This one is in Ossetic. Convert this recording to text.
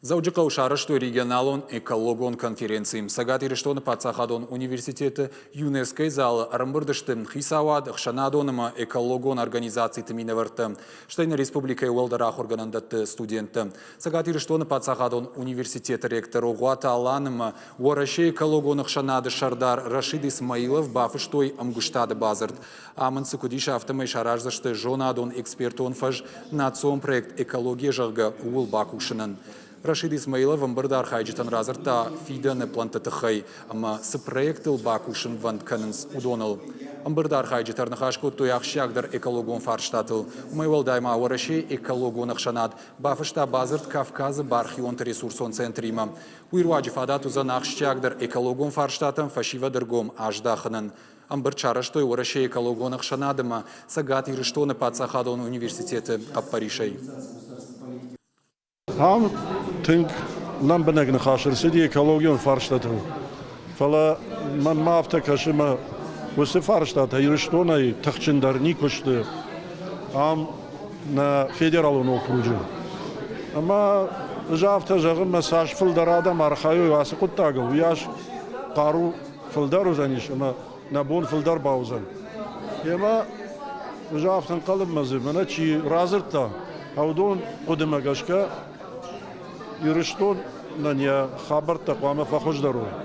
Дзӕуджыхъӕуы сарӕзтой регионалон экологон конференци. Цӕгат Ирыстоны паддзахадон университеты ЮНЕСКО-йы залы ӕрӕмбырд сты хицауад, ӕхсӕнадон ӕмӕ экологон организациты минӕвӕрттӕ, стӕй нӕ республикӕйы уӕлдӕр ахуыргӕнӕндӕтты студенттӕ. Цӕгат Ирыстоны паддзахадон университеты ректор Огъуаты Алан ӕмӕ Уӕрӕсейы экологон ӕхсӕнады сӕрдар Рашид Исмаилов бафыстой ӕмгуыстады бадзырд. Амынд цы куыд ис, афтӕмӕй сараздзысты зонадон-экспертон фӕз национ проект «Экология», зӕгъгӕ, ууыл бакусынӕн. Рашид Исмаилов ӕмбырды архайджытӕн радзырдта фидӕны плӕнтты тыххӕй ӕмӕ цы проектыл бакусынвӕнд кӕнынц, уыдоныл. Ӕмбырды архайджытӕ ӕрныхас кодтой ахсджиагдӕр экологон фарстатыл. Уымӕй уӕлдай ма Уӕрӕсейы экологон ӕхсӕнад бафыста бадзырд Кавказы бархионты ресурсон центримӕ. Уый руаджы фадат уыдзӕн ахсджиагдӕр экологон фарстатӕм фӕсивӕды ргом аздахынӕн. Ӕмбырд сарӕзтой Уӕрӕсейы экологон ӕхсӕнад ӕмӕ Цӕгат Ирыстоны паддзахадон университеты хъӕппӕрисӕй. Ам тынг лӕмбынӕг ныхас ӕрцыди экологион фарстатыл. Фӕлӕ мӕнмӕ афтӕ кӕсы, ӕмӕ уыцы фарстатӕ Ирыстонӕй тыхджындӕр никуы сты ам нӕ федералон окруджы. Ӕмӕ ӕз афтӕ зӕгъын, мӕ цас фылдӕр адӕм архайой ацы хъуыддагыл, уыйас хъару фылдӕр уыдзӕнис ӕмӕ нӕ бон фылдӕр бауыдзӕн. Емӕ ӕз афтӕ ӕнхъӕлын мӕ дзы мӕнӕ чи радзырдта, уыдон хъуыдымӕ гӕсгӕ Ирыстонӕн йӕ хабӕрттӕ хъуамӕ фӕхуыздӕр уой.